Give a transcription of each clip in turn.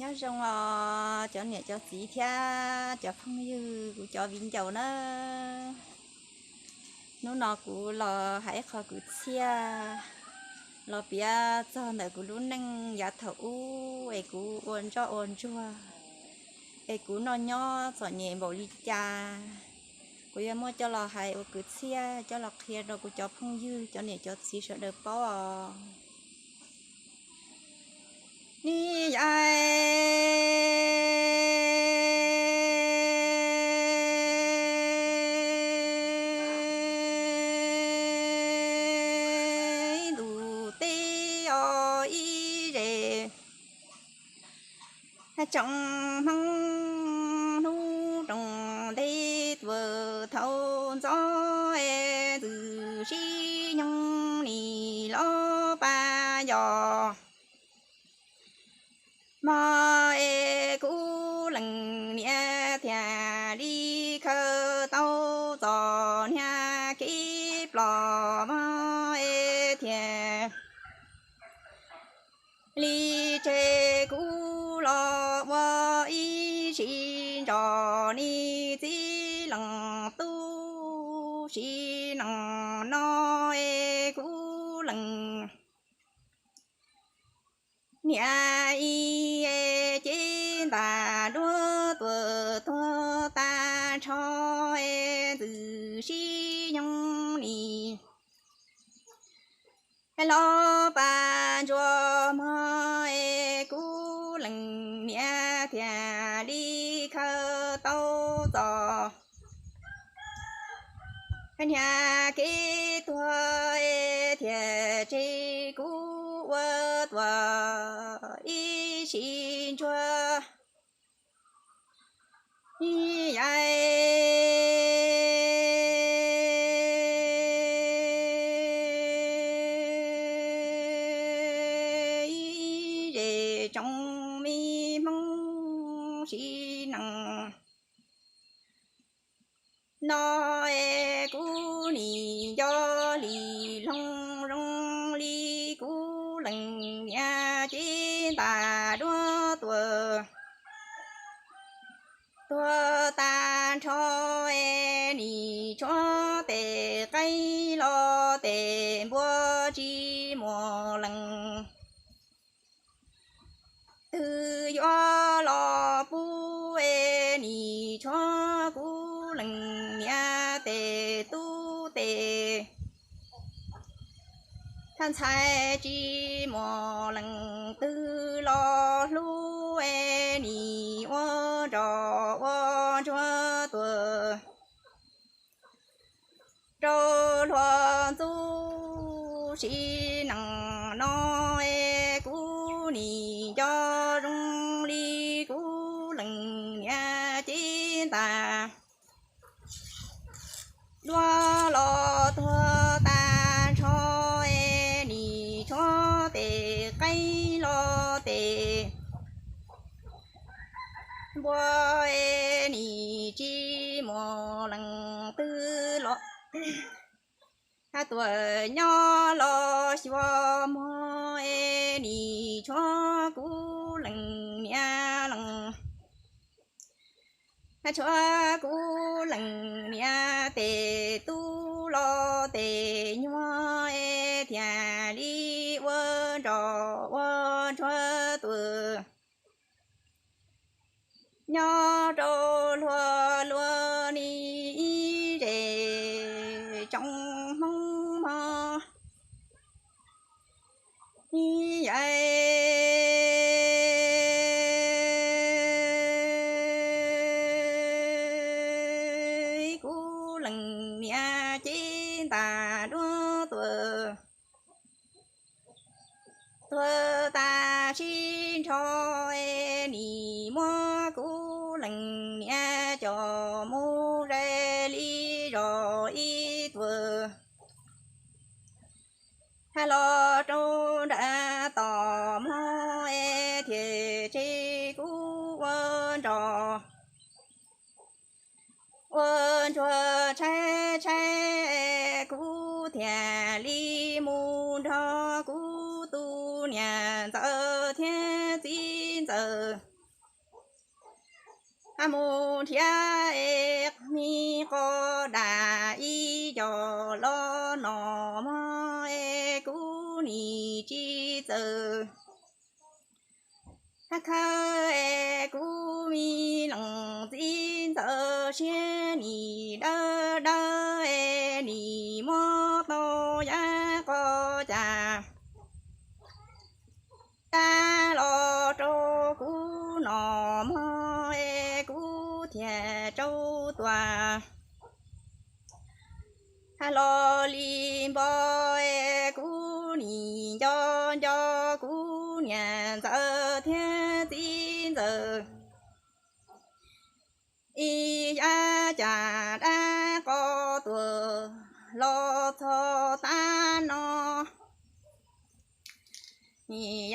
Nyob zoo os cov niam cov txiv thiab cov phooj ywg kuv cov viv ncaus na. Hnub no kuv los hais ib qho kwv txhiaj los piav txog ntawm kuv lub neej yav thaum ub es kuv ua ntsoj ua ntsuag, es kuv noj nyob txom nyem npaum li cas. Kuv yuav muab coj los hais ua kwv txhiaj coj los qhia rau kuv cov phooj ywg cov niam cov txiv sawv daws paub os. Ni yaib ntuj teb os ib zes tsoom hmoob hnub roos ntev tuaj thaum ntxov es ntxwm sib nyoog nim los pab yos. Mog es kuv leej niam thiaj li khaws tau txoj niag kev ploj mog es thiaj li tseg kuv los ua ib sim ntso. Niag txiv leej tub sim neej no es kuv leej niam ib es cev ntaj duab tuaj tuag tag nrho es ntxwm sib nyoog nim los pab ntsuag mog es kuv leej niam thiaj li khaws tau txoj niag kev tuag es thiaj tseg kuv ua tuaj ib sim ntsuag. Ib yaib ib zes tsoom me hmoob sim neej no es kuv nim nco li loo zoo li kuv leej niam cev ntaj duab tuaj tuag tag nrho es nim tshuav tes qaib los tes npua tsis muaj leej twg yuav los pub es nim tshuav kuv leej niam tes tub tes thaj ntxhais tsis muaj leej twg los hlub es nim ua ntsoj ua ntsuag tuaj rau hluas ntxub sim neej no es kuv nim nco zoo li kuv leej niam cev ntaj duab los tuag tag nrho es nim tshuav tes qaib los tes npua es nim tsis muaj leej twg los hab tuaj nyob los xyuas mog es nim tshuav kuv leej niam leej tshuav kuv leej niam tes tub los tes nyuag es thiaj li ua ntsoj ua ntsuag tuaj nyob rau hluas luag ni ib zes tsoom hmoob mog. Ib yaib kuv leej niam cev ntaj duab tuaj tuag tag sib nrho es nim muab kuv leej niam coj mus zais li zos ib tuaj hab los rau nram toj mog es thiaj tseg kuv ua ntsoj ua ntsuag tshaib tshaib es kuv thiaj li mus nrog kuv tus niam ntxawm thiab txiv ntxawm Mus nrhiav es me qos dam ib co los noj mog es kuv nim tsis txawj khawb es kuv me leej txiv ntxawm siab nim dawb dawb es nim muab tau yav qos cas dab los rau kuv noj mog es kuv thiaj rau tuaj. Hais los li npo es kuv nim nco nco kuv niam ntxawm thiab txiv ntxawm ib yam cas dab qos tuaj los txog tav no. Nim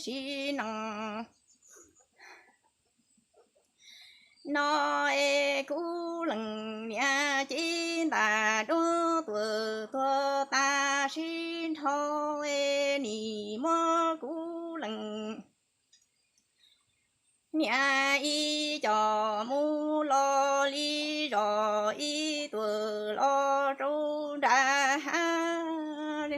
sib neej no es kuv leej niam cev ntaj duab tuaj tuag tas sib nrho es nim muab kuv leej niam ib co mus los li zos ib tuaj los rau nram hav.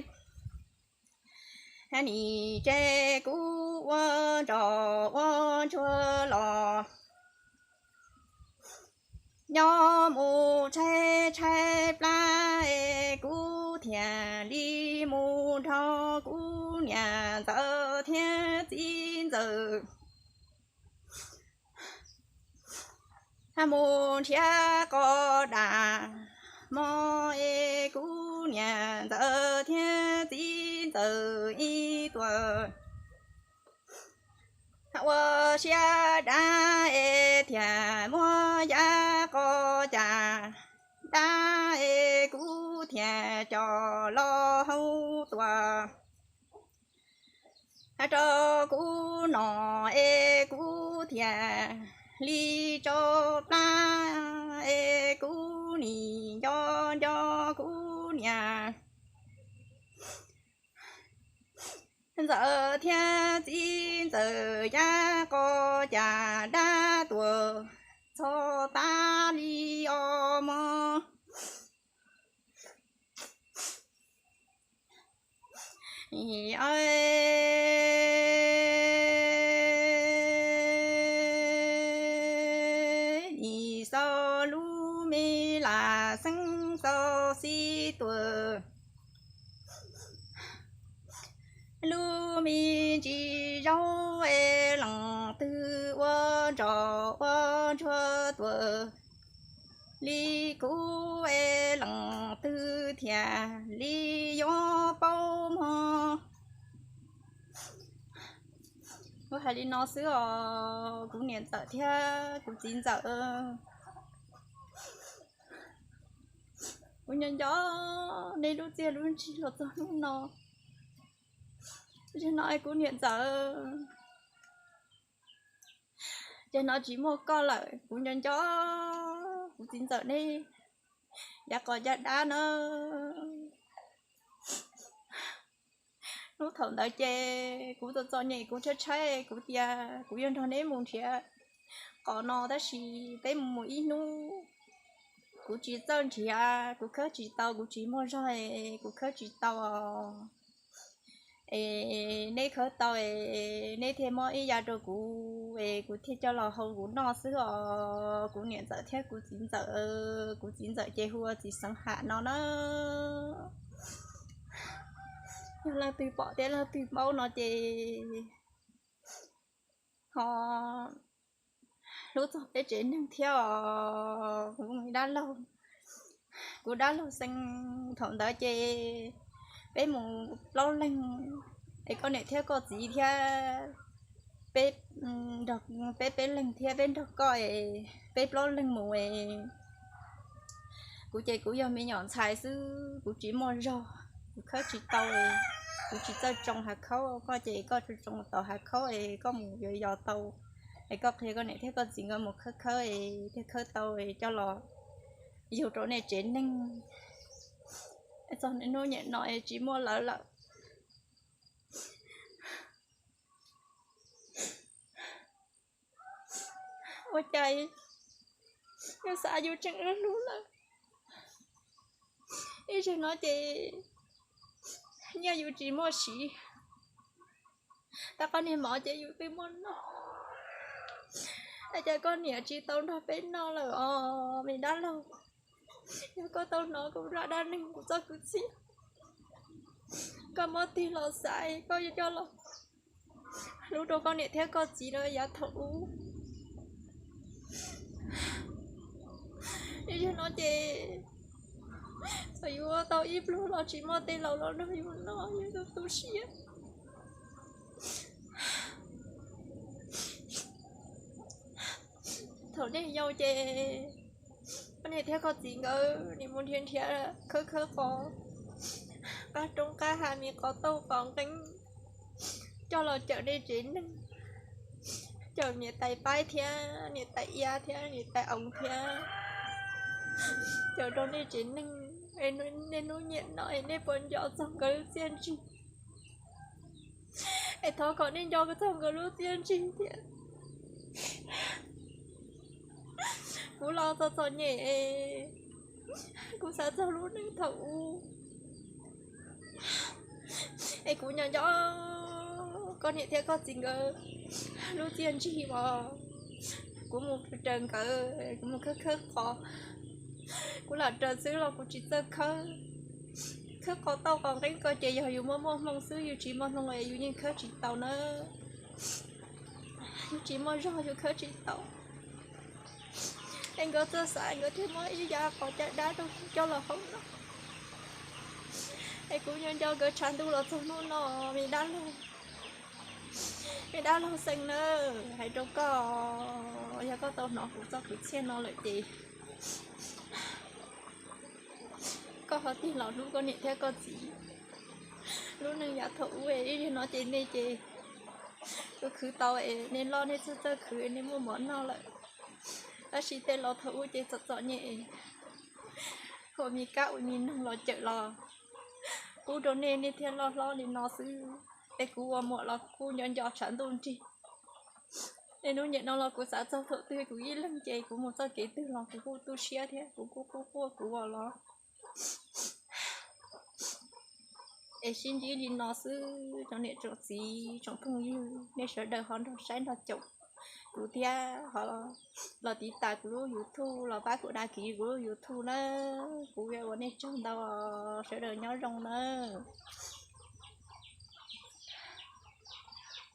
Nim tseg kuv ua ntsoj ua ntsuag los nyob mus tshaib tshaib plab es kuv thiaj li mus nrog kuv niam ntxawm thiab txiv ntxawm mus nrhiav qos dam mog es kuv niam ntxawm thiab txiv ntxawm ib tuaj ua siab dab es thiaj muab yav qos cas dab es kuv thiaj coj los hau tuaj rau kuv noj es kuv thiaj li tso plab es kuv nim nco nco kuv niam ntxawm thiab txiv ntxawm yav qos cas dab tuaj txog tas li os mog. Nim xaus lub me lam xeeb xaus xib tuaj, lub me ntsis zaub es leej twg ua ntsoj ua ntsuag tuaj li kuv es leej twg thiaj li yuav paub mog. Kuv hais li no xwb os kuv niam ntxawm thiab kuv txiv ntxawm. Kuv nco nco nej lub txiaj lub ntsig los txog hnub no. Zaum no kuv niam ntxawm, zaum no tsis muaj koj lawm kuv nco nco kuv txiv ntxawm nej yav qos yav dab na. Hnub thaum ntawd ces kuv txom txom nyem kuv tshaib tshaib kuv tias kuv yuav nrog neb mus nrhiav qos no tab sis peb mus mus ib hnub kuv tsis txawj nrhiav kuv khawb tsis tau kuv tsis muaj zog es kuv khawb tsis tau os. Es neb khawb tau es neb thiaj muab ib yav rau kuv es kuv thiaj coj los hau kuv noj xwb os. Kuv niam ntxawm thiab kuv txiv ntxawm, kuv txiv ntxawm ces hu ua txiv Xeev Ham no na. Yog leej twg pom thiab leej twg paub no ces ho hlub txog peb tsev neeg thiab os. Kuv dab laug, kuv dab laug Xeeb thaum ntawd ces peb mus plaub leeg, es koj niam thiab koj txiv thiab peb, peb peb leeg thiab peb nrog koj es peb plaub leeg mus es kuv ces kuv yog me nyuam ntxhais xwb kuv tsis muaj zog, kuv khawb tsis tau, kuv tsis txawj tsoo hav khaub, koj ces koj tsoo tau hav khaub es koj mus yos yos tau, es koj qhia koj niam thiab koj txiv nkawd mus khawb khawb es thiaj khawb tau es coj los yug rau nej tsev neeg. Txog hnub niaj no es tsis muaj lawv lawm. Ua cas yus xav yus tseem hlub lawm, ib zaug no ces nyiaj yus tsis muaj siv, tab qhov niag mov ces yus twb muaj noj. Ua cas koj niam tsis tau nrog peb noj lawm os me dab laug? Yog koj tau hnov kuv zaj dab neeg kuv txoj kwv txhiaj, koj muab tig los xav, koj yuav coj los hlub rau koj niam thiab koj txiv rau yav thaum ub. Yog no ces txawm yuav tau ib pluag los tsis muaj tej laus los nrog yus noj, yus tu siab. Thaum nej yau ces koj niam thiab koj txiv nkawd nim mus nrhiav nrhiav khawb khawb qos qab roob qab hav, me qos tauj qos nqeeb coj los cawm nej tsev neeg, cawm niam tais Paib thiab niam tais Iab thiab niam tais Oov thiab, cawm rau nej tsev neeg. Nej hnub nyiam no es nej puas nco txog nkawd lub txiaj ntsig? Es thov kom nej nco txog nkawd lub txiaj ntsig thiab. Kuv los txom txom nyem, kuv xav txog lub neej thaum ub, es kuv nco nco koj niam thiab koj txiv nkawd lub txiaj ntsig os. Kuv mus raws nkawd, kuv mus khawb khawb qos, kuv lam raws xwb los kuv tsis txawj khawb. Khawb qos tauj qos nqeeb ko ces yog yus muaj muaj hmoo xwb, yus tsis muaj hmoo es yus yeej khawb tsis tau na. Yus tsis muaj zog yus khawb tsis tau. Es nkawd txawj xav, nkawd thiaj muab ib yav qos caj dab rau kuv coj los hau no. Es kuv nco nco nkawd tshav ntuj los txog hnub no, me dab laug, me dab laug Xeeb nawb, hais rau koj, yog koj tau hnov kuv txoj kwv txhiaj no lawm ces koj ho tig los hlub koj niam thiab koj txiv. Lub neej yav thaum ub ib yam no ces nej ces khwv khwv tau es nej loj nej txawj txawj khwv nej muaj mov noj lawm. Tab sis tej laus thaum ub ces txom txom nyem, ua me kab ua me noog los cawm los pub rau nej, nej thiaj loj hlob li no xwb. Es kuv ua muam los kuv kuj nco nco tshav ntuj nrig. Es hnub niaj no los kuv xav txog thaum twg kuv ib leeg ces kuv mus txoj kev twg los kuv kuj tu siab thiab kuv kuj quaj quaj kuv ua los. Es sib ntsib li no xwb tsoom niam tsoom txiv tsoom phooj ywg, nej sawv daws ho nrog saib nrog caum kuv thiab ho los tiv tas kuv lub YouTube los pab kuv dag kiv kuv lub YouTube na. Kuv yuav ua nej tsaug ntau, sawv daws nyob zoo nawb.